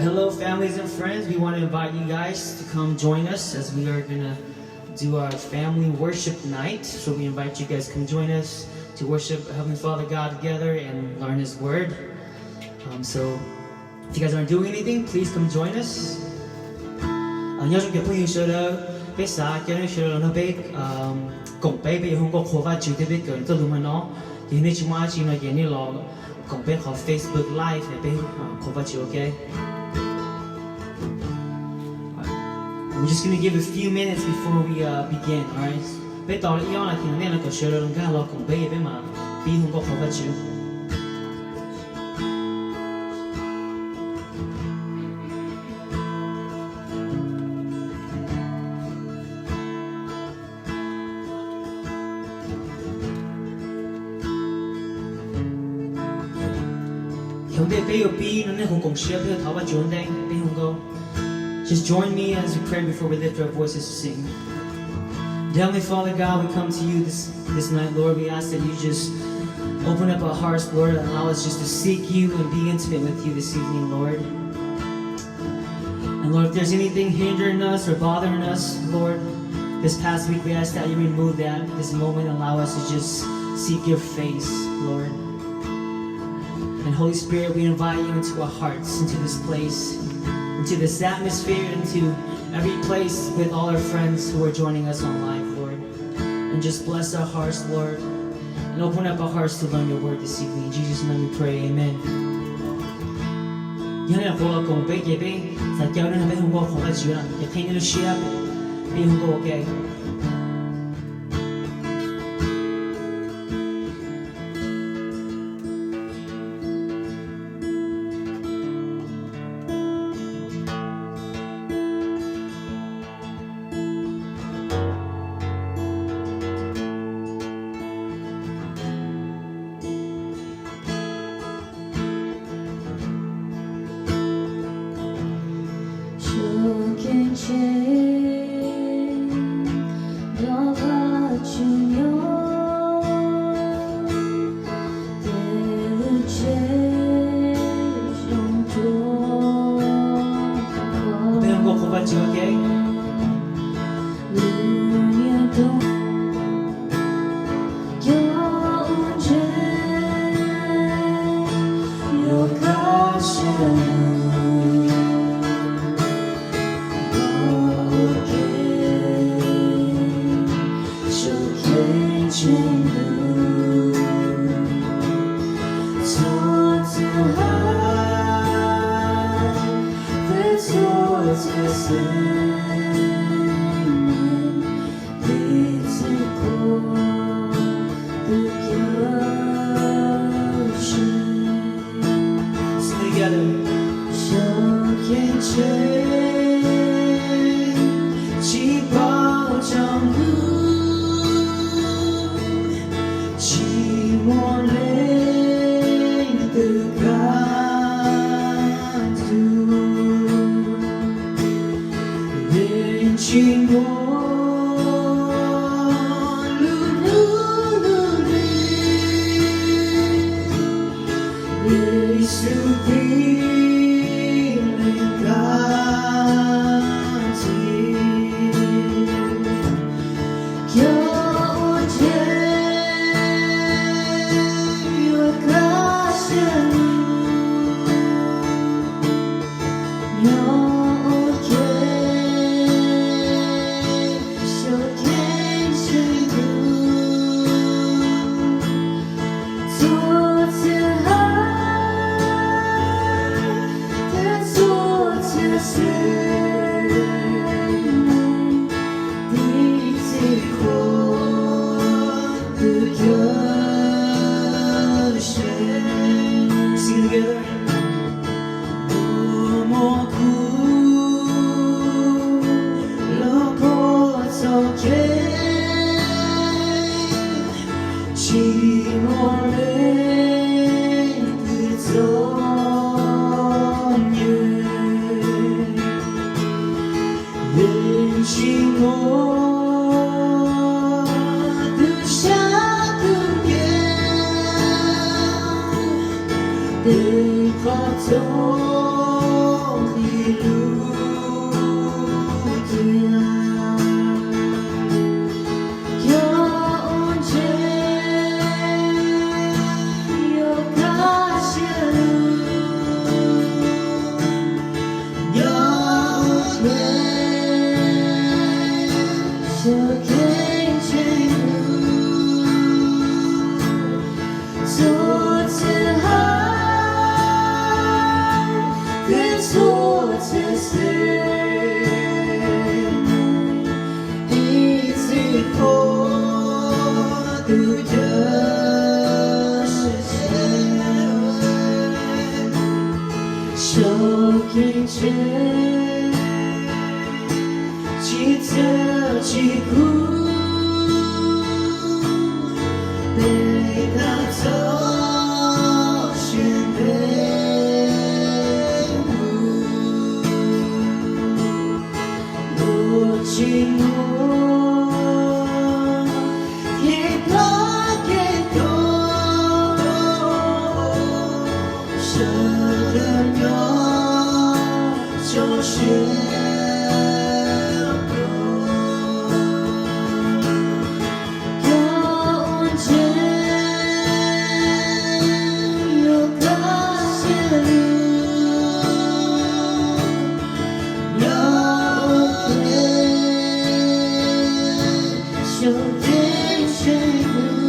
Hello, families and friends. We want to invite you guys to come join us as we are gonna do our family worship night. So we invite you guys to come join us to worship Heavenly Father God together and learn His Word. Um, so if you guys aren't doing anything, please come join us. Nyob zoo cov phooj ywg sawv daws, peb xav coj nej sawv daws los nrog peb koom peb, peb yuav hu nkauj qhuas Vajtswv thiab peb kawm txoj lus hmo no. Ces nej tsis muaj dab tsi no ces nej los koom peb qhov Facebook Live no, peb qhuas Vajtswv, ok? We're just gonna give a few minutes before we uh, begin, alright? Peb tos li ib ob nas this no nej los kom sawv daws nkag los koom peb, peb mam pib hu nkauj qhuas Vajtswv. Thaum ntej peb yuav pib no nej hu koom siab, peb yuav thov Vajtswv ua ntej peb hu nkauj. Just join me as we pray before we lift our voices to sing. Dear Heavenly Father God, we come to you this, this night, Lord. We ask that you just open up our hearts, Lord, and allow us just to seek you and be intimate with you this evening, Lord. And Lord, if there's anything hindering us or bothering us, Lord, this past week, we ask that you remove that this moment and allow us to just seek your face, Lord. And Holy Spirit, we invite you into our hearts, into this place, into this atmosphere, into every place with all our friends who are joining us on live, Lord. And just bless our hearts, Lord, and open up our hearts to learn your word this evening. In Jesus' name we pray, amen. Yog nej los koom peb ces peb xav caw nej nrog peb hu nkauj qhuas Vajtswv, ces qhia nej lub siab, peb hu nkauj, ok? Peb hu nkauj qhuas Vajtswv, ok? Sing together. Sawv kev ntseeg tsis paub tsaus ntuj, tsis muaj leej twg kaj ntug, yeej tsis muaj lub hnub lub hli, Yexus Khetos leej tag nrho. Cov uas ntseeg yuav kaj siab lug, nyob ua ke saum kev ntseeg tus. Txhua txhia haiv thiab txhua txhia xeem, tus Txiv Qhuas tus cawm seej. Sing together. Muaj kub los puag txoj kev, tsis muaj leej twg txom nyem, yeej tsis muaj tus sab tus ncaim tej qhov txom Hallelujah. Cov uas ntseeg yuav kaj siab lug, cov uas ntseeg sawv kev ntseeg lug. Txhua txhia haiv thiab txhua txhia xeem, ib txhis qhuas tus Cawm Seej. Sawv kev ntseeg tsis txawj tsis kub, peb tau txog siab ntev mus. Ntuj tsis muaj kev pab kev tuag, sawv daws nyob rau siab pluag. Cov uas ntseeg yuav kaj siab lug, cov uas ntseeg sawv kev ntseeg lug.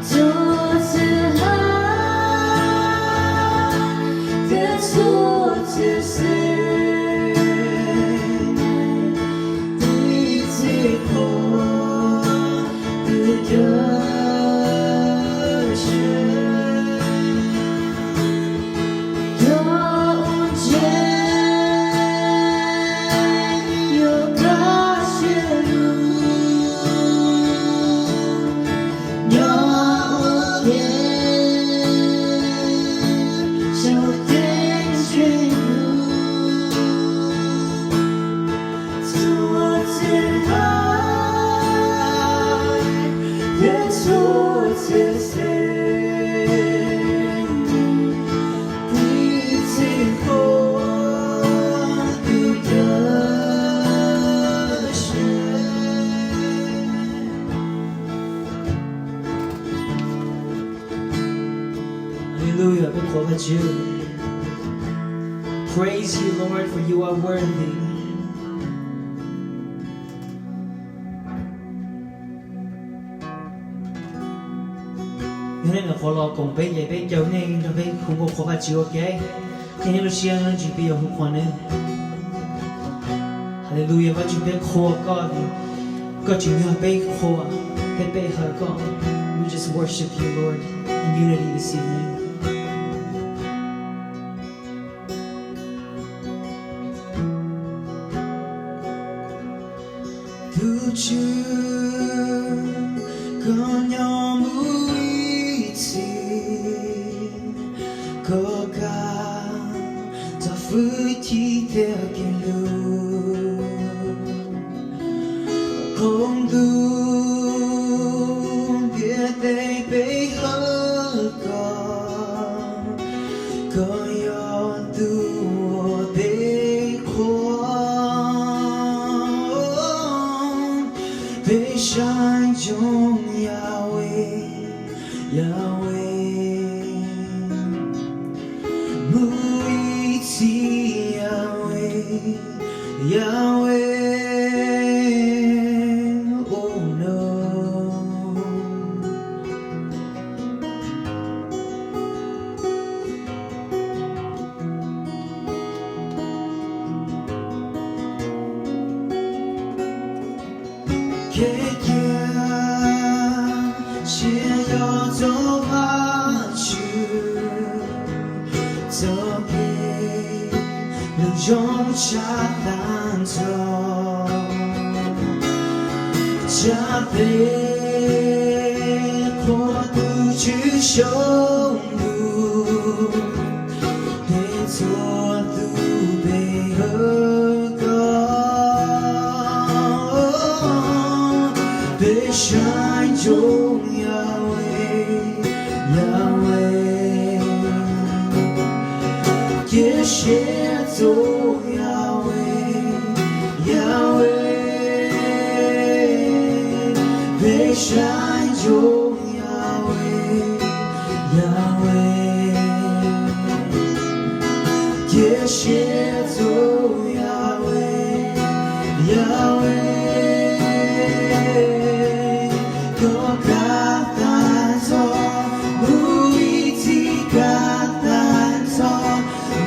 Txhua txhia haiv thiab txhua txhia xeem, ib txhis qhuas tus Cawm Seej. Cov uas ntseeg yuav kaj siab lug, cov uas ntseeg sawv kev ntseeg lug. Txhua txhia haiv thiab txhua txhia xeem, ib txhis qhuas tus Cawm Seej. Hallelujah, peb qhuas Vajtswv. Praise you, Lord, for you are worthy. Yog nej nyuam qhuav los koom peb ces peb caw nej nrog peb hu nkauj qhuas Vajtswv ua ke. Qhia nej lub siab lub ntsws peb yuav hu qhuas nws. Hallelujah, Vajtswv peb qhuas koj, koj tsim nyog peb qhuas, peb pe hawm koj. We just worship you, Lord, in unity this evening. Tus Tswv, koj nyob mus ib txhis, koj kav txog fwj chim thiab kev lug. Qhov ntuj ntiaj teb pe hawm koj, koj yog tus uas peb qhuas. Peb saib ntsoov Yahweh, Yahweh, mus ib txhis Yahweh, Yahweh, oh no. Kev cia siab yog txoj Vajtswv txoj kev lug zoo tshaj tag nrho. Tsa tes qhuas tus Tswv saum ntuj, peb txhua tus pe hawm koj. Peb saib ntsoov Yahweh, Yahweh, Siab txog Yahweh, Yahweh, peb saib ntsoov Yahweh, Yahweh, cia siab txog Yahweh, Yahweh, koj kav tag nrho, mus ib txhis kav tag nrho,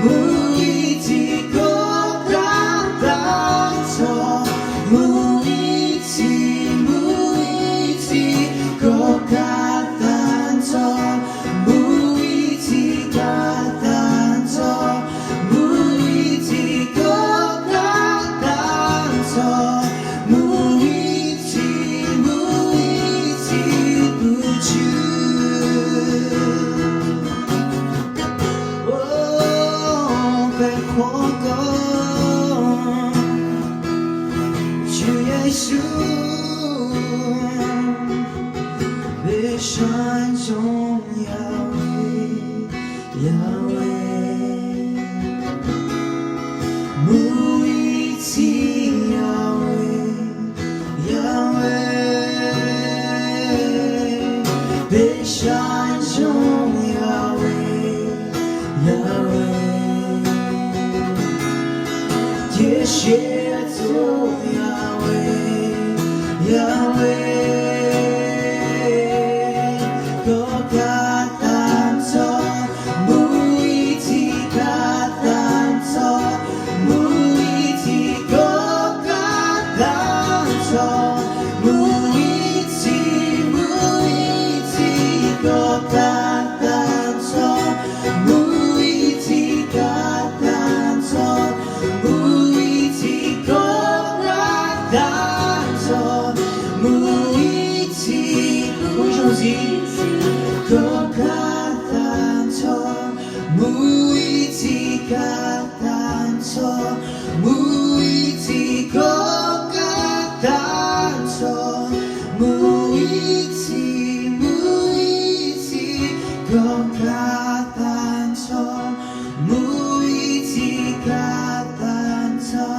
mus ib txhis koj kav tag nrho, mus ib txhis, mus ib txhis koj kav tag nrho, mus ib txhis kav tag nrho, mus ib txhis koj kav tag nrho, mus ib txhis, mus ib txhis tus Tswv. Peb qhuas koj, Tswv Yexus, peb saib ntsoov Yahweh, Yahweh, mus ib txhis Yahweh, Yahweh, peb saib ntsoov Yahweh, Yahweh, cia siab txog Yahweh, Yahweh, koj kav tag nrho, mus ib txhis kav tag nrho, mus ib txhis koj kav tag nrho, mus ib txhis, mus ib txhis koj kav tag nrho, mus ib txhis kav tag nrho, mus ib txhis koj kav tag nrho, mus ib txhis, mus ib txhis koj kav tag nrho, mus ib txhis kav tag nrho, mus ib txhis koj kav tag nrho, mus ib txhis, mus ib txhis koj kav tag nrho, mus ib txhis kav tag nrho,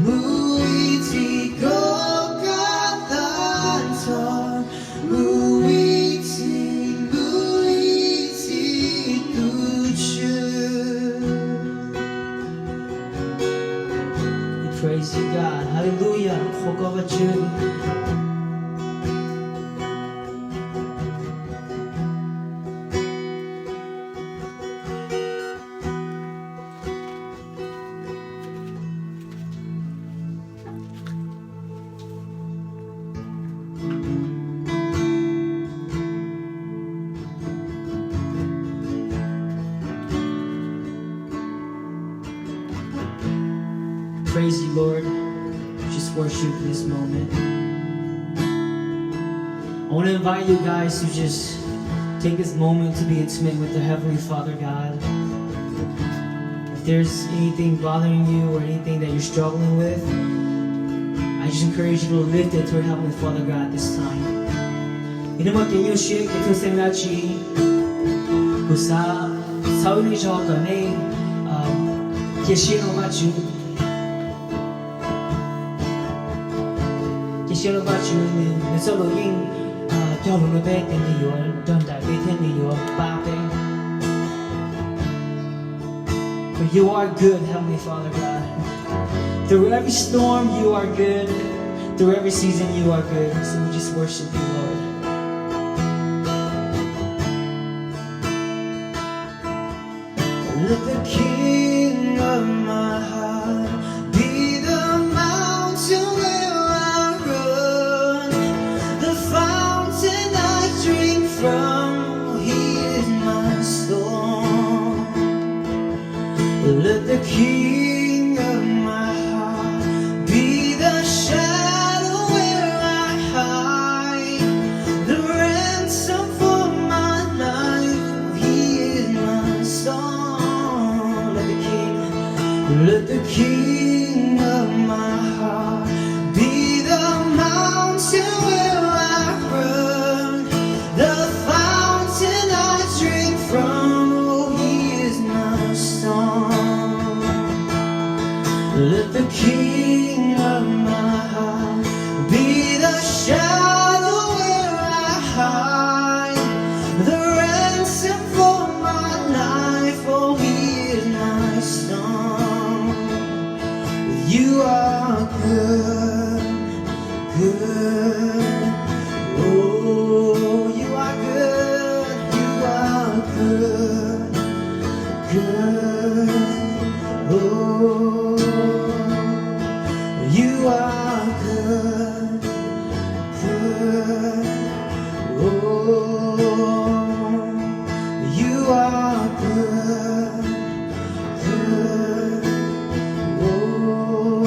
mus ib txhis koj kav tag nrho, mus ib txhis, mus ib txhis tus Tswv. We praise you, God. Hallelujah. Qhuas koj Vajtswv. Praise you, Lord. Just worship this moment. I want to invite you guys to just take this moment to be intimate with the Heavenly Father God. If there's anything bothering you or anything that you're struggling with, I just encourage you to lift it to our Heavenly Father God this time. Yog nej muaj kev nyuaj siab kev txhawj xeeb dab tsi, kuv xav txhawb nej zog kom nej cia siab rau Vajtswv. Cia siab rau Vajtswv, nws txoj lus yeej cog lus rau peb tias nws yuav nrog nraim peb thiab nws yuav pab peb. For you are good, Heavenly Father God. Through every storm, you are good. Through every season, you are good. So we just worship you, Lord. Let the King of my heart be the mountain where I run, the fountain I drink from. He is my storm. Let the King of my heart be the shadow where I hide, the ransom for my life. He is my song. Let the King, let the King of my heart be the mountain where I run, the fountain I drink from. Oh, he is my song. King of my heart, be the shadow where I hide, the ransom for my life, oh, hear my song. You are good, good. Oh, you are good, you are good, good. Oh, you are good, good. Oh, you are good, good. Oh,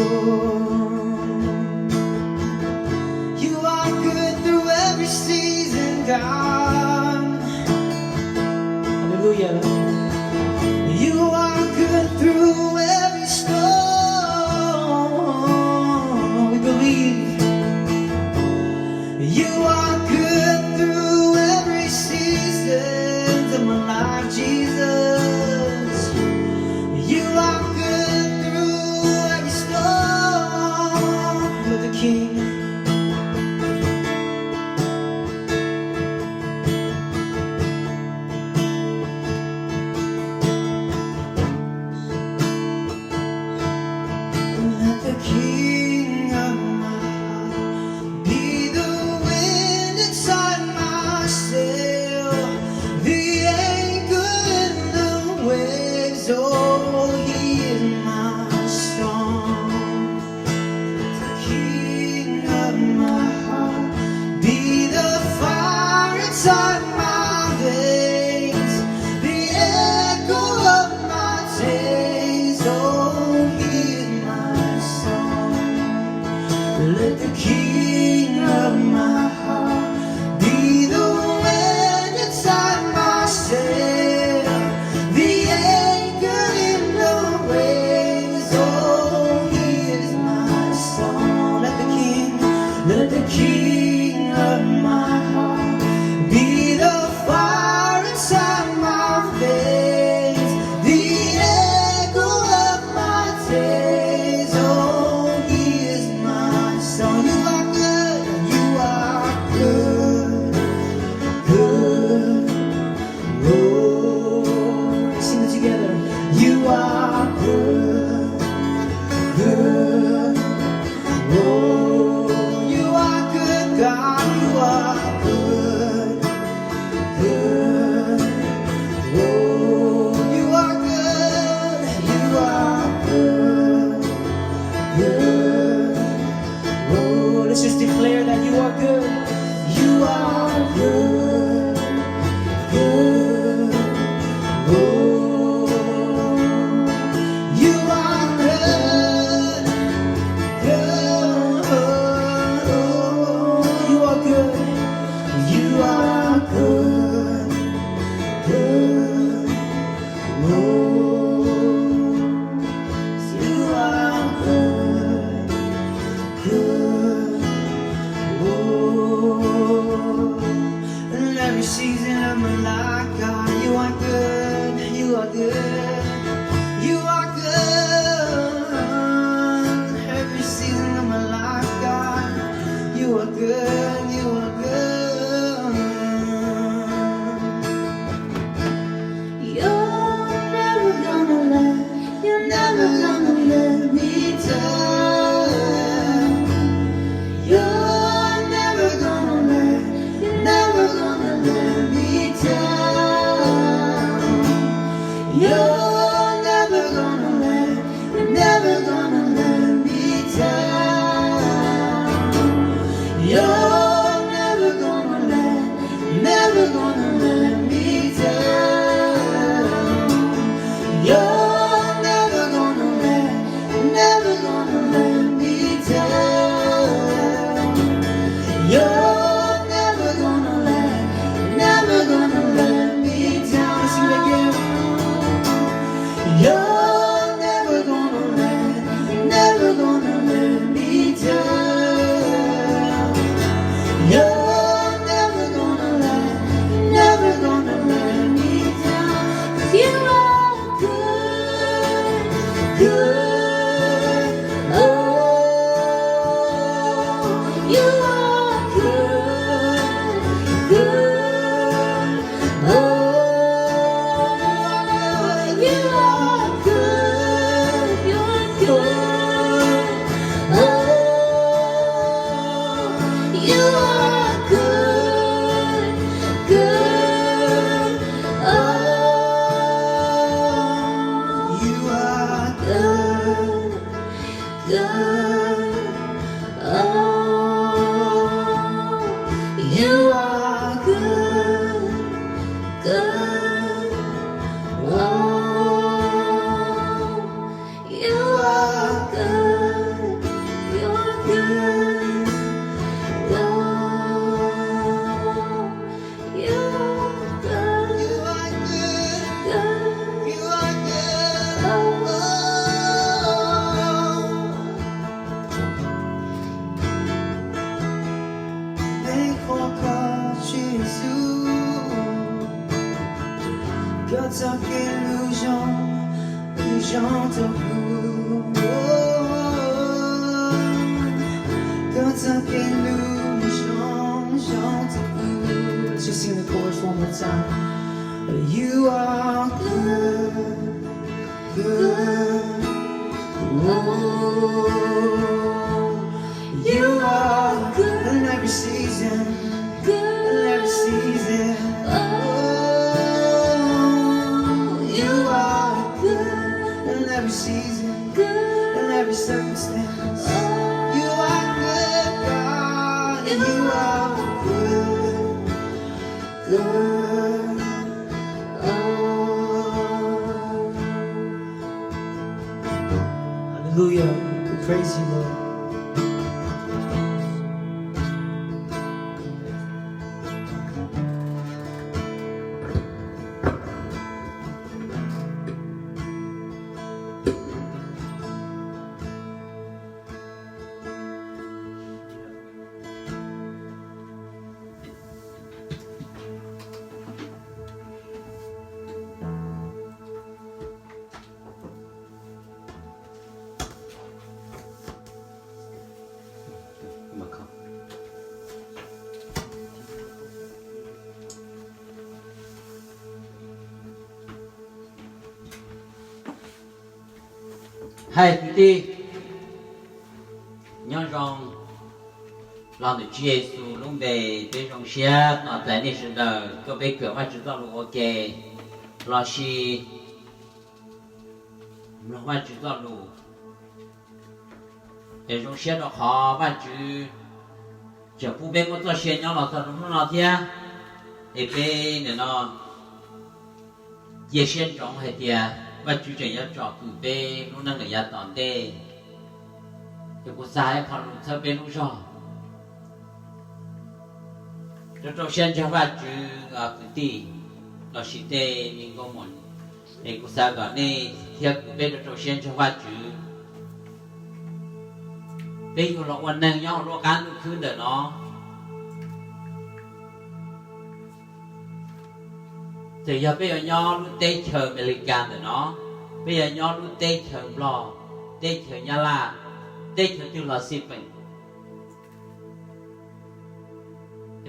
you are good through every season, God. Hallelujah. You are good through every storm. We believe. You are good through every season of my life, Jesus. You are good through every storm. You're the King. Let the King of my heart be the wind inside my sail, the anchor in the waves. Oh, he is my song. King of my heart, be the fire inside my veins, the echo of my days. Oh, hear my song. Let the King of my heart be the wind inside my sail, the anchor in the waves. Oh, he is my song. Let the King, let the King of my heart be the fire inside my veins, the echo of my days. Oh, he is my song. You are good, you are good, good. Oh, sing it together. You are good, good. Oh, you are good, God, you are good, good. Oh, you are good, you are good, good. Oh, let's just declare that you are good. You are good, good. Oh, you are good, good. Oh, you are good, you are good, good. Oh, you are good, good. Oh, in every season of my life, God, you are good, you are good, you are good. Every season of my life, God, you are good, you are good. You're never gonna let, you're never gonna let me down. You're never gonna let, you're never gonna let me down. You're never gonna let, you're never gonna let me down. You're never gonna let, never gonna let me down. You're never gonna let, never gonna let me down. You're never gonna let, never gonna let me down. Let's sing it again. Oh, you are good. You are good. Oh, you are good. You are good. You are good. Oh. Peb thov koj Tswv Yexus, koj txoj kev hlub zoo, hlub zoo rau kuv. Koj txoj kev hlub zoo, zoo rau kuv. Let's just sing the chorus one more time. You are good. Good. Oh, you are good in every season. Good in every season. Oh, you are good in every season. Good in every circumstance. Oh, you are good, God, and you are good. Good. Oh. Hallelujah. We praise you, Lord. Hais kwv tij, nyob zoo. Los ntawm Tswv Yexus lub npe, peb zoo siab tos txais nej sawv daws tuaj peb kawm Vajtswv txoj lus ua ke lossis mloog Vajtswv txoj lus. Es zoo siab rau qhov Vajtswv tseem pub peb muaj txoj sia nyob los txog rau hnub no thiab. Es peb nim no cia siab ntsoov hais tias Vajtswv tseem yuav tsom kwm peb lub neej lawm yav tom ntej. Ces kuv xav ib qho lus txhawb peb lub zog, rau rau siab ntseeg Vajtswv kwv tij lossis tej me nkauj muam. Es kuv xav kom nej thiab kuv peb rau rau siab ntseeg Vajtswv. Peb yug los ua neeg nyob hauv lub qab ntuj khwb ntawm no, txawm yog peb yuav nyob lub teb chaws Amelikas ntawm no, peb yuav nyob lub teb chaws Nplog, teb chaws Nyab Laj, teb chaws twg los xij peem,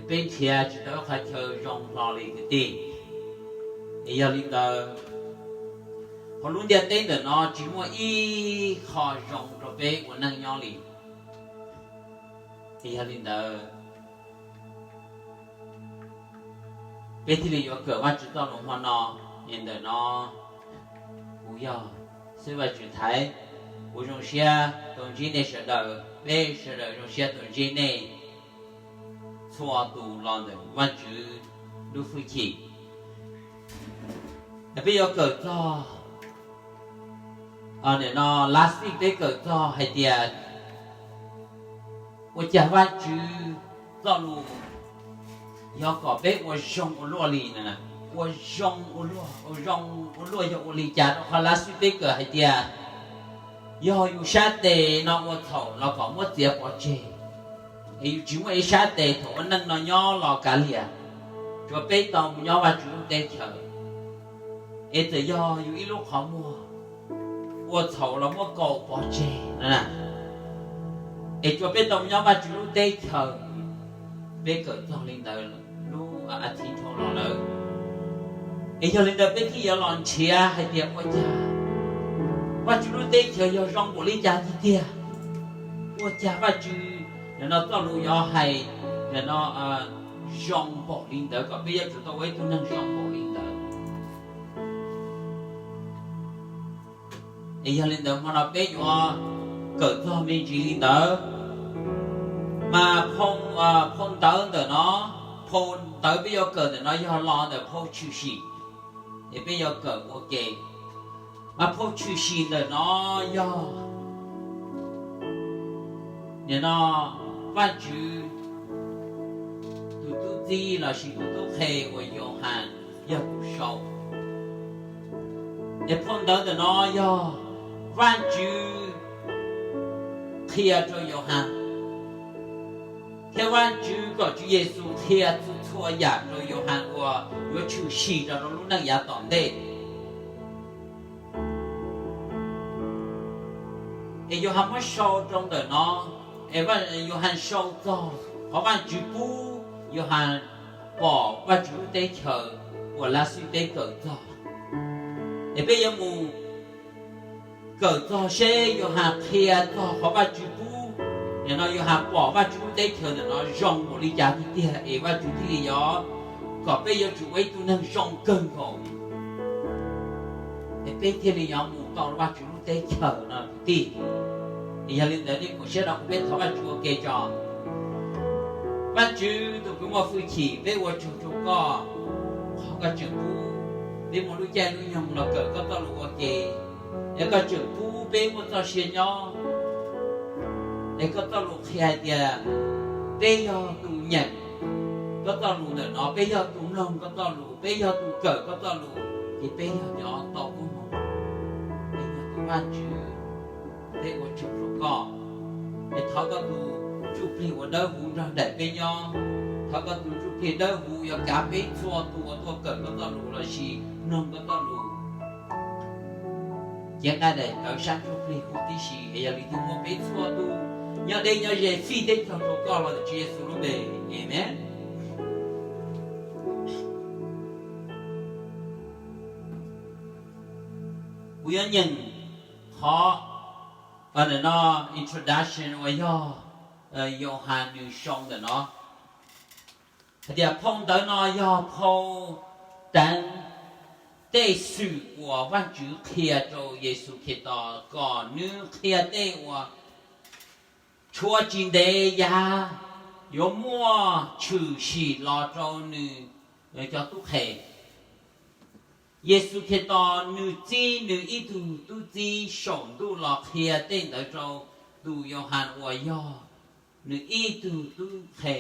peb nrhiav tsis tau ib qhov chaw zoo hlo li kwv tij. Es yog li ntawd, hauv lub ntiaj teb ntawm no tsis muaj ib qho zoo rau peb ua neej nyob li. Es yog li ntawd, peb thiaj li yuav kawm Vajtswv txoj lus hmo no. Es ntawm no kuv yog xib hwb Vaj Tswv Thaiv, kuv zoo siab tau ntsib nej sawv daws, peb sawv daws zoo siab tau ntsib nej txhua tus los ntawm Vaj Tswv lub hwj chim. Peb yuav kawm txog, nim no last week peb kawm txog hais tias ua cas Vaj Tswv txoj lus yog kom peb ua zoo ua luaj li, ua zoo ua luaj, ua zoo ua luaj yog ua li cas? Rau qhov last week peb kawm hais tias yog yus sab tes no ua txhaum los kom muab txiav pov tseg, es yus tsis muaj ib sab tes thaum ua neej no nyob los kav liam, tsuas peb tau mus nyob Vaj Tswv lub teb chaws. Es txawm yog yus ib lub qhov muag ua txhaum los muab kaum pov tseg, es tsuas peb tau mus nyob Vaj Tswv lub teb chaws. Peb kawm txog li ntawd lub a thiv dhau los lawm. Es yog li ntawd peb thiaj yuav los nrhiav hais tias ua cas Vaj Tswv lub teb chaws yog zoo npaum li cas tiag tiag. Ua cas Vaj Tswv nim no txoj lus yuav hais nim no zoo npaum li ntawd, kom peb yuav tsum tau ua ib tug neeg zoo npaum li ntawd. Es yog li ntawd hmo no peb yuav kawm txog me ntsis li ntawd. Mas phau, phau ntawv ntawm no, phau ntawv peb yuav kawm ntawm no yog los ntawm phau Tshwm Sim. Es peb yuav kawm ua ke. Mas phau tshwm sim ntawm no yog, nim no Vajtswv tus tub txib lossis tus tub qhe uas Yauhas yog tus sau. Es phau ntawv ntawm no yog Vajtswv qhia rau Yauhas, thiab Vajtswv kom Tswv Yexus qhia txhua txhua yam rau Yauhas uas yuav tshwm sim rau rau lub neej yav tom ntej. Es Yauhas muab sau rau ntawm no, es Yauhas sau txog qhov Vajtswv pub Yauhas pom Vajtswv lub teb chaws uas Lav Xij Peb kawm txog. Es peb yuav mus kawm txog seb Yauhas qhia txog qhov Vajtswv pub, nim no Yauhas pom Vajtswv lub teb chaws ntawm no zoo npaum li cas tiag tiag es Vajtswv thiaj li yuav kom peb yuav tsum ua ib tug neeg zoo kawg nkaus, es peb thiaj li yuav mus tau Vajtswv lub teb chaws no kwv tij. Es yog li ntawd nej kuv siab rau kuv, peb thov Vajtswv ua ke tso. Vajtswv tus kws muaj hwj chim, peb ua tsaug rau koj qhov koj tseem pub peb muaj lub caij lub nyoog los kawm koj txoj lus ua ke, es koj tseem pub peb muaj txoj sia nyob. Es koj txoj lus qhia hais tias peb yog tus nyeem koj txoj lus ntawm no, peb yog tus mloog koj txoj lus, peb yog tus kawm koj txoj lus, ces peb yog cov tau koob hmoov. Peb yog tus Vajtswv, peb ua tsaug rau koj. Es thov koj tus ntsuj plig uas dawb huv nrog nraim peb nyob. Thov koj tus ntsuj plig dawb huv yuav kav peb txhua tus uas tuaj kawm koj txoj lus lossis mloog koj txoj lus. Cev nqaij daim tawv sab ntsuj plig huv tib si, es yog li thiaj muab peb txhua tus nyob deb nyob ze fij teb txog rau koj los ntawm Tswv Yexus lub npe, amees. Kuv yuav nyeem qhov, ntawm no, introduction uas yog Yauhas nws sau ntawm no hais tias phau ntawv no yog phau teev tej xwm uas Vajtswv qhia rau Yexus Khetos kom nws qhia tej uas tshuav tsis ntev yav yuav muaj tshwm sim los rau nws cov tub qhe. Yexus Khetos nws txib nws ib tug tub txib saum ntuj los qhia tej ntawd rau tus Yauhas uas yog nws ib tug tub qhe.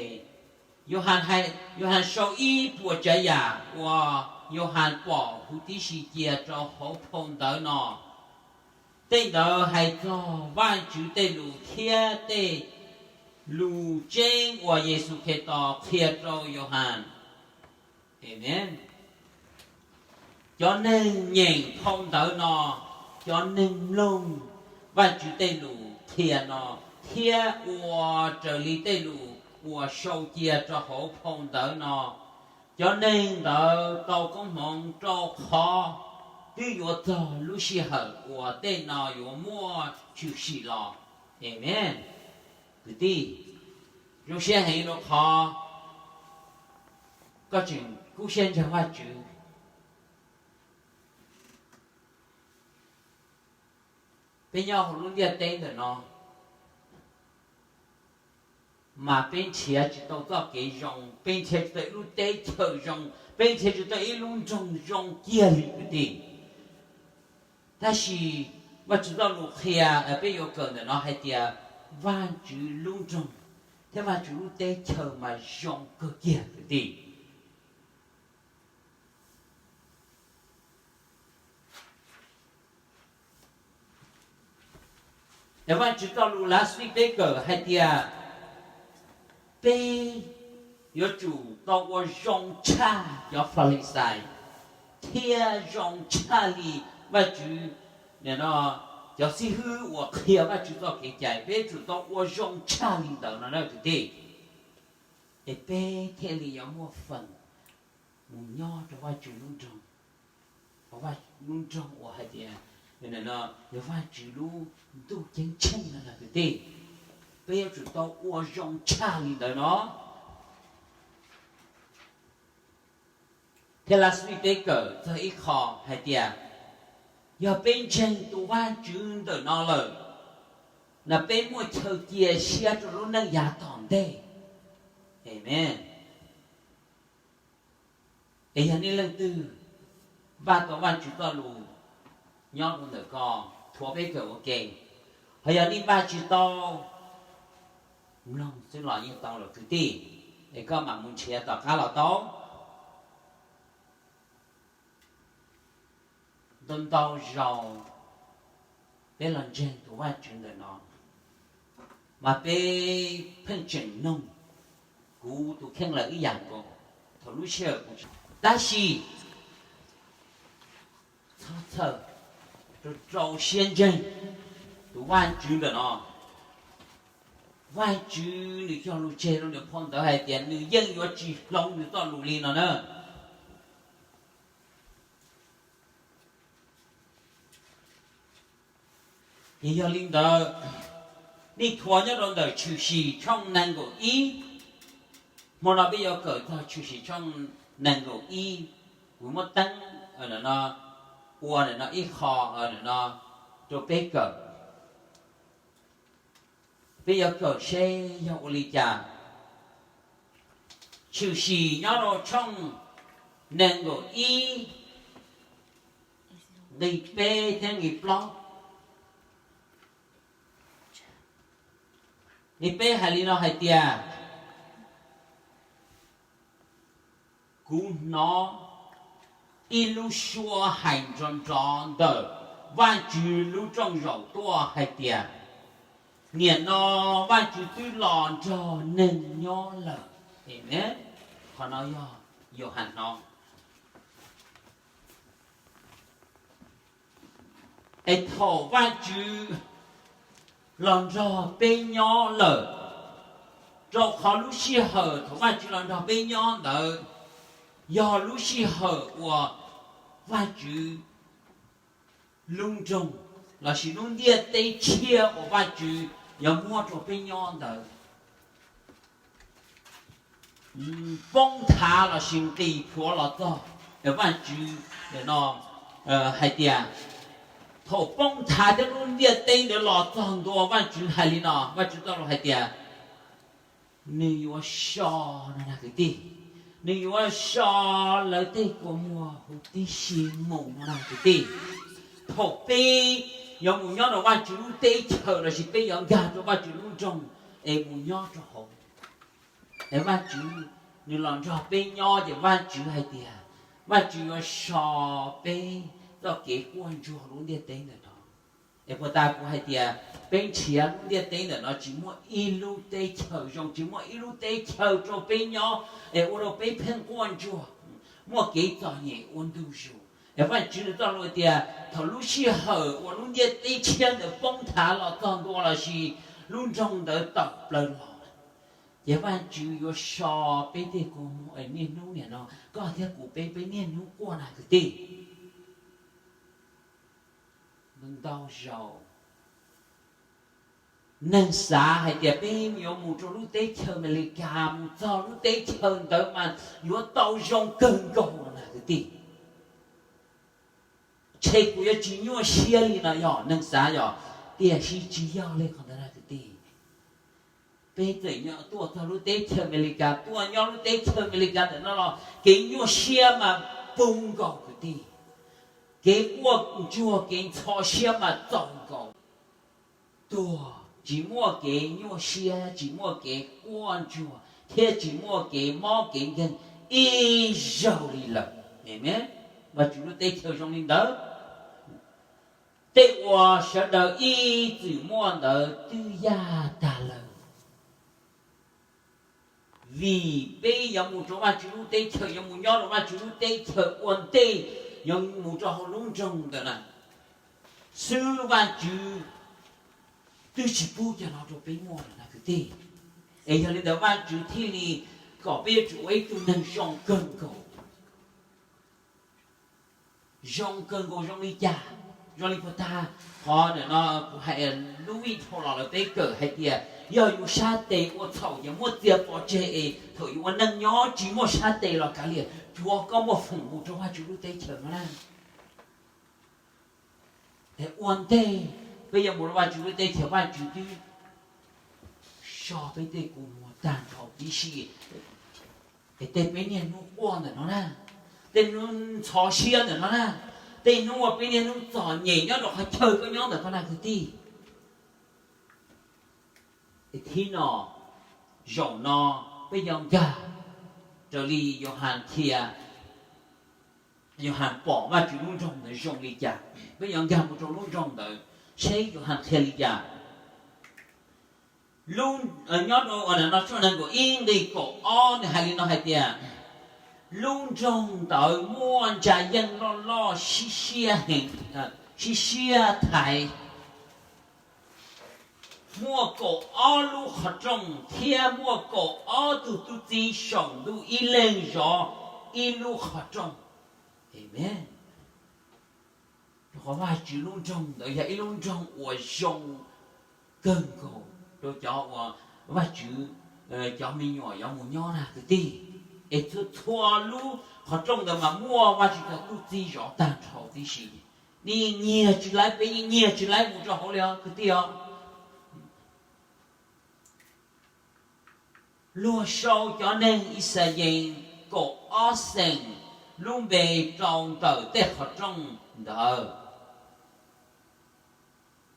Yauhas sau ib puas tsav yam uas Yauhas pom huv tib si cia rau hauv phau ntawv no. Tej ntawd hais txog Vajtswv tej lus thiab tej lus tseeb uas Yexus Khetos qhia rau Yauhas. Amees. Cov neeg nyeem phau ntawv no, cov neeg mloog Vajtswv tej lus qhia no, thiab ua raws li tej lus uas sau cia rau hauv phau ntawv no, cov neeg ntawd tau koob hmoov rau qhov twb yuav txog lub sij hawm uas tej no yuav muaj tshwm sim los. Amees. Kwv tij, zoo siab heev rau qhov koj tseem kub siab ntseeg Vajtswv. Peb nyob hauv lub ntiaj teb ntawm no, mas peb nrhiav tsis tau txoj kev zoo, peb nrhiav tsis tau ib lub teb chaws zoo, peb nrhiav tsis tau ib lub nroog zoo kiag li kwv tij. Tab sis Vajtswv txoj lus qhia, peb yuav kawm ntawm no hais tias Vajtswv lub nroog thiab Vajtswv lub teb chaws mas zoo kawg kiag kwv tij. Es Vajtswv txoj lus last week peb kawm hais tias peb yuav tsum tau ua zoo tshaj cov Falixais thiab zoo tshaj li Vajtswv, cov xib hwb uas qhia Vajtswv txoj kev cai, peb yuav tsum tau ua zoo tshaj li ntawd no na kwv tij. Es peb thiaj li yuav muaj feem mus nyob rau Vajtswv lub nroog, lub nroog uas hais tias yog Vajtswv lub ntuj ceeb tsheej no na kwv tij. Peb yuav tsum tau ua zoo tshaj li ntawd no. Thiab last week peb kawm txog ib qho hais tias yog peb ntseeg tus Vajtswv ntawm no lawm, na peb muaj chaw cia siab rau lub neej yav tom ntej. Amees. Es yog nej leej twg npaj tau Vajtswv txoj lus nyob rau ntawm koj, thuav peb kawm ua ke. Ho yog nej npaj tsis tau, mloog xwb los yeej tau lawm kwv tij, es koj mam mus nrhiav tom qab los tau. Ntau ntau zaus peb los ntseeg tus Vajtswv ntawm no, mas peb pheej tseem noog kuv tus kheej lawm ib yam nkaus thaum lub sij hawm kuv, tab sis txhob txhawj, rau rau siab ntseeg tus Vajtswv ntawm no. Vajtswv nws cog lus tseg rau nws phau ntawv hais tias nws yeej yuav tsis hloov nws txoj lus li no na. Ces yog li ntawd, nej thuav nyob rau ntawm Tshwm Sim tshooj nees nkaum ib. Hmo no peb yuav kawm txog Tshwm Sim tshooj nees nkaum ib. Kuv muab teeb no, ua no ib qho no rau peb kawm. Peb yuav kawm seb yog ua li cas. Tshwm Sim nyob rau tshooj nees nkaum ib, nqe peb thiab nqe plaub. Nqe peb hais li no hais tias, kuv hnov ib lub suab hais nrov nrov ntawm Vajtswv lub rooj zaum tuaj hais tias, niam no Vajtswv twb los nrog neeg nyob lawm. Amen. Qhov no yog Yauhas hnov. Es thaum Vajtswv los nrog peb nyob lawm, rau qhov lub sij hawm thaum Vajtswv los nrog peb nyob ntawd yog lub sij hawm uas Vajtswv lub nroog lossis lub ntiaj teb tshiab uas Vajtswv yuav muab rau peb nyob ntawd poob thav lossis nqis plhuav los txog. Vajtswv no hais tias thaum poob thav thiab lub ntiaj teb ntawd los txog ntua, Vajtswv hais li no, Vajtswv txoj lus hais tias, nws yuav so, no na kwv tij, nws yuav so lawv tej kua muag huv tib si mus, no na kwv tij. Thaum peb yuav mus nyob rau Vajtswv lub teb chaws lossis peb yuav nkag rau Vajtswv lub nroog es mus nyob rau hauv, es Vajtswv nws los nrog peb nyob ces Vajtswv hais tias Vajtswv yuav so peb txoj kev quaj ntsuag lub ntiaj teb ntawm no. Es puas tas kuv hais tias peb nrhiav lub ntiaj teb ntawm no tsis muaj ib lub teb chaws zoo, tsis muaj ib lub teb chaws rau peb nyob, es ua rau peb pheej quaj ntsuag, muaj kev txom nyem ua ntu zus. Es Vajtswv nws txoj lus tias thaum lub sij hawm uas lub ntiaj teb tshiab ntawd poob thav los txog ntua lossis lub nroog ntawd tawm plaws los, ces Vajtswv yuav so peb tej kua muag. Es niaj hnub nim no koj thiab kuv peb, peb niaj hnub quaj na kwv tij. Ntau zaus neeg xav hais tias peb yuav mus rau lub teb chaws Amelikas, mus txog lub teb chaws ntawd mas yuav tau zoo kawg nkaus no na kwv tij. Ntshe kuv yuav tsis nyuaj siab li no yog neeg xav yog, tiam sis tsis yog li qhov ntawd na kwv tij. Peb txawm tuaj txog lub teb chaws Amelikas, tuaj nyob lub teb chaws Amelikas ntawm no los kev nyuaj siab mas puv nkaus kwv tij. Kev quaj ntsuag kev ntxhov siab mas txaus nkaus. Tuag tsis muaj kev nyuaj siab, tsis muaj kev quaj ntsuag thiab tsis muaj kev mob kev nkeeg ib zaug li lawm. Amen. Vajtswv lub teb chaws zoo li ntawd. Tej uas sawv daws ib txwm muaj ntawd twb yaj tag lawm. Vim peb yuav mus rau Vajtswv lub teb chaws, yuav mus nyob rau Vajtswv lub teb chaws ua ntej, yuav mus rau hauv lub nroog ntawd na, xwb Vajtswv twb tsis pub cov no rau peb muaj lawm na kwv tij. Es yog li ntawd Vajtswv thiaj li kom peb yuav tsum ua ib tug neeg zoo kawg nkaus. Zoo kawg nkaus zoo li cas? Zoo li puas tag qhov ntawm no kuv hais lub vij thau los lawv peb kawm hais tias yog yus sab tes ua txhaum ces muab txiav pov tseg es thaum yus ua neej nyob tsis muaj sab tes los kav liam, tsuav koj muaj foom mus rau Vajtswv lub teb chaws no na. Es ua ntej peb yuav mus rau Vajtswv lub teb chaws, Vajtswv twb so peb tej kua muag tag nrho tib si. Es tej peb niaj hnub quaj ntawm no na, Tej hnub ntxhov siab ntawm no na, tej hnub uas peb niaj hnub txom nyem nyob rau qhov chaw koj nyob ntawm ko na kwv tij. Thib no, zaum no peb yuav nkag raws li Yauhas qhia, Yauhas pom Vajtswv lub nroog ntawd zoo li cas, peb yuav nkag mus rau lub nroog ntawd seb Yauhas qhia li cas. Nyob rau no tshooj nees nkaum ib nqi kaum ob nws hais li no hais tias, lub nroog ntawd muaj ntsa yeej loj loj sib siab heev, sib siab thaiv, muaj kaum ob lub qhov rooj thiab muaj kaum ob tug tub txib saum ntuj ib leeg zov ib lub qhov rooj. Amen. Rau qhov Vajtswv lub nroog ntawd yog ib lub nroog uas zoo kawg nkaus rau cov uas Vajtswv cov me nyuam yuav mus nyob na kwv tij. Es txhua txhua lub qhov rooj ntawd mas muaj Vajtswv cov tub txib zov tag nrho tib si. Nej yeej nyiag tsis laib, peb yeej nyiag tsis laib mus rau hauv li os kwv tij os. Luag sau cov neeg Yixalayees kaum ob xeem lub npe rau ntawm tej qhov rooj ntawd.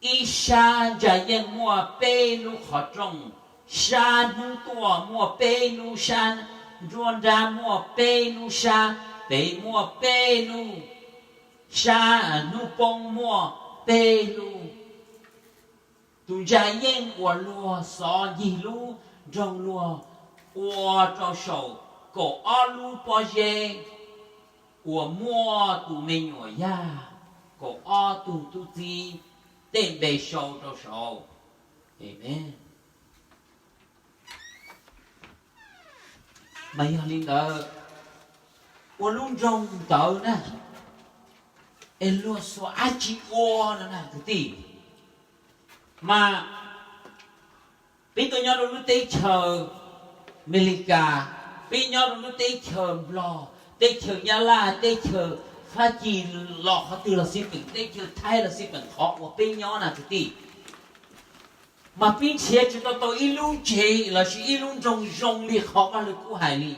Ib sab ntsa yeej muaj peb lub qhov rooj, sab hnub tuaj muaj peb lub, sab nruab nrab muaj peb lub, sab pem muaj peb lub, sab hnub poob muaj peb lub. Tus ntsa yeej uas luag xov ncig lub nroog luag ua rau saum kaum ob lub pob zeb uas muaj tus me nyuam yaj kaum ob tug tub txib tej npe sau rau saud. Amen. Mas yog li ntawd, ua lub nroog ntawd na, es luag xuas dab tsi ua no na kwv tij? Mas peb tuaj nyob rau lub teb chaws Amelikas, peb nyob rau lub teb chaws Nplog, teb chaws Nyab Laj, teb chaws Fab Kis, los qhov twg los xij peem, teb chaws Thaib los xij peem, qhov uas peb nyob na kwv tij, mas peb nrhiav tsis tau tau ib lub tsev lossis ib lub nroog zoo li qhov Vaj Lug Kub hais li.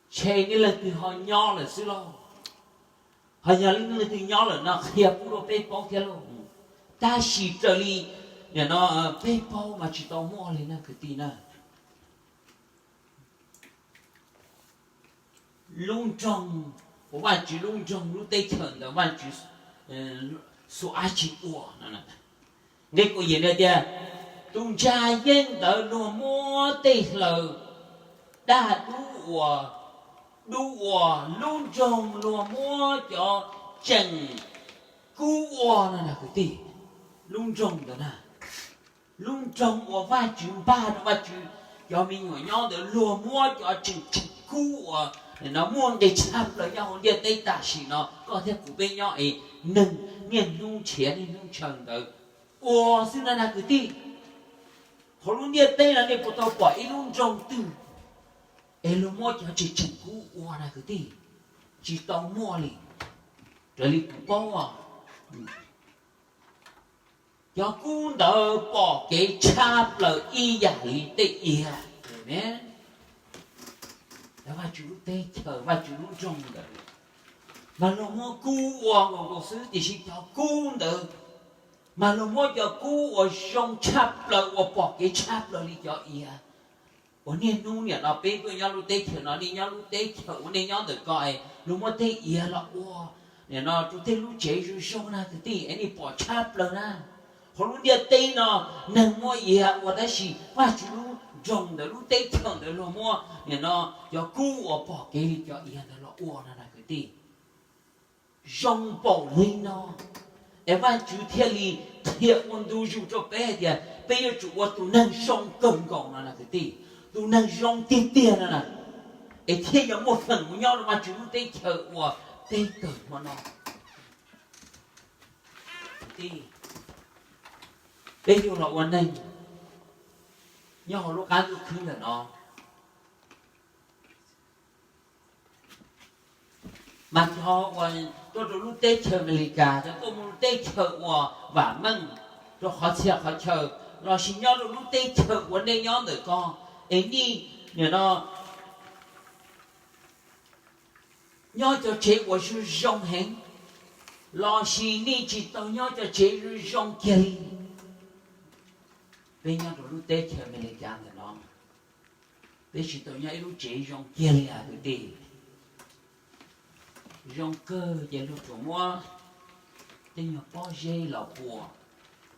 Ntshe nej leej twg ho nyob lawm xwb lauj. Ho yog nej leej twg nyob lawm no qhia pub rau peb paub thiab lauj. Tab sis raws li nim no peb paub mas tsis tau muaj li na kwv tij na. Lub nroog, ua Vajtswv lub nroog lub teb chaws ntawd Vajtswv xuas dab tsi ua no? Nqe kaum yim tias, tus ntsa yeej ntawd luag muab tej hlaws daj dub ua, dub ua, lub nroog luag muab cov tseem kub ua no na kwv tij. Lub nroog ntawd na, lub nroog uas Vajtswv npaj rau Vajtswv cov me nyuam nyob ntawd luag muab cov tseem tseem kub ua, no muaj nqis tshaj plaws nyob hauv ntiaj teb tam sim no koj thiab kuv peb nyob es neeg niaj hnub nrhiav niaj hnub ntshaw ntawd ua xwb na na kwv tij. Hauv lub ntiaj teb no nej puas tau pom ib lub nroog twg es luag muab cov tseem tseem kub ua na kwv tij? Tsis tau muaj li. Raws li kuv paub, cov kub ntawd pom kev tshaj plaws ib yam li tej iav. Amen. Vajtswv lub teb chaws, Vajtswv lub nroog ntawd, mas luag muab kub ua nkaus nkaus xwb, tiam sis cov kub ntawd mas luag muab cov kub uas zoo tshaj plaws uas pom kev tshaj plaws li cov iav uas niaj hnub nim no peb tuaj nyob lub teb chaws no, nej nyob lub teb chaws uas nej nyob ntawm ko es luag muab tej iav los ua nim no rau tej lub tsev zoo zoo na kwv tij, es nej pom tshaj plaws na. Hauv lub ntiaj teb no neeg muab iav ua tab sis Vajtswv lub nroog ntawd lub teb chaws ntawd luag muab nim no cov kub uas pom kev li cov iav ntawd los ua no na kwv tij. Zoo npaum li no es Vajtswv thiaj li qhia ua ntu zus rau peb hais tias peb yuav tsum ua tus neeg zoo kawg nkaus no na kwv tij, tus neeg zoo tiag tiag no na, es thiaj yuav muaj feem mus nyob rau Vajtswv lub teb chaws uas teb kawg hmo no. Peb yug los ua neeg nyob hauv lub qab ntuj khwb ntawm no, mas cov uas tuaj rau lub teb chaws Amelikas, cov tuaj mus lub teb chaws uas vam meej rau qhov txhia qhov chaw, lossis nyob rau lub teb chaws uas nej nyob ntawm ko, es nej Nim no nyob cov tsev uas zoo zoo heev, lossis nej tsis tau nyob cov tsev zoo zoo kiag li. Peb nyob rau lub teb chaws Amelikas ntawm no, peb tsis tau nyob ib lub tsev zoo kiag li os kwv tij. Zoo kawg ces luag tsuas muab tej nyuag pob zeb los pua,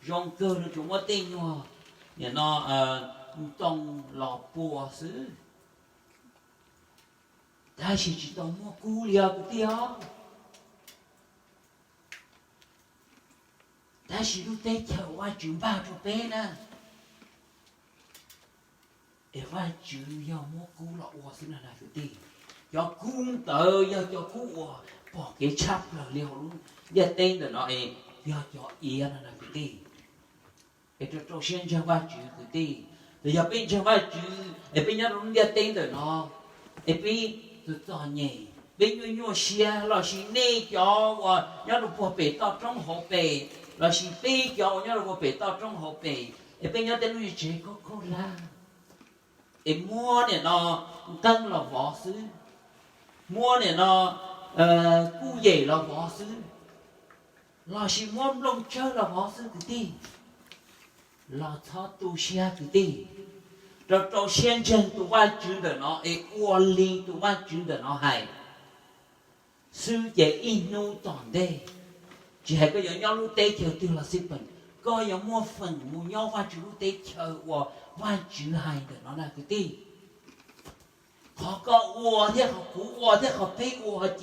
zoo kawg luag tsuas muab tej nyuag, nim no, ntoo los pua xwb. Tab sis tsis tau muaj kub li os kwv tij os. Tab sis lub teb chaws Vajtswv npaj rau peb na, es Vajtswv yog muab kub los ua xwb na kwv tij. Cov kub ntawd yog cov kub uas pom kev tshaj plaws li hauv lub ntiaj teb ntawm no es yog cov iav no na kwv tij. Es rau rau siab ntseeg Vajtswv kwv tij. Ces yog peb ntseeg Vajtswv es peb nyob rau lub ntiaj teb ntawm no, es peb txom txom nyem, peb nyuaj nyuaj siab, lossis nej cov uas nyob rau puag pem toj roob hauv pes, lossis peb cov uas nyob rau puag pem toj roob hauv pes, es peb nyob tej lub tsev khaub khaub hlab, es muab nim no nqeeb los vov xwb, muab nim no kuj yem los vov xwb, lossis muab nplooj tsawb los vov xwb kwv tij, los txhob tu siab kwv tij. Rau rau siab ntseeg tus Vajtswv ntawm no es ua li tus Vajtswv ntawm no hais xwb ces ib hnub tom ntej, tsis hais koj yuav nyob lub teb chaws twg los xij peem, koj yuav muaj feem mus nyob Vajtswv lub teb chaws uas Vajtswv hais ntawm no na kwv tij. Qhov koj ua thiab qhov kuv ua thiab qhov peb ua ces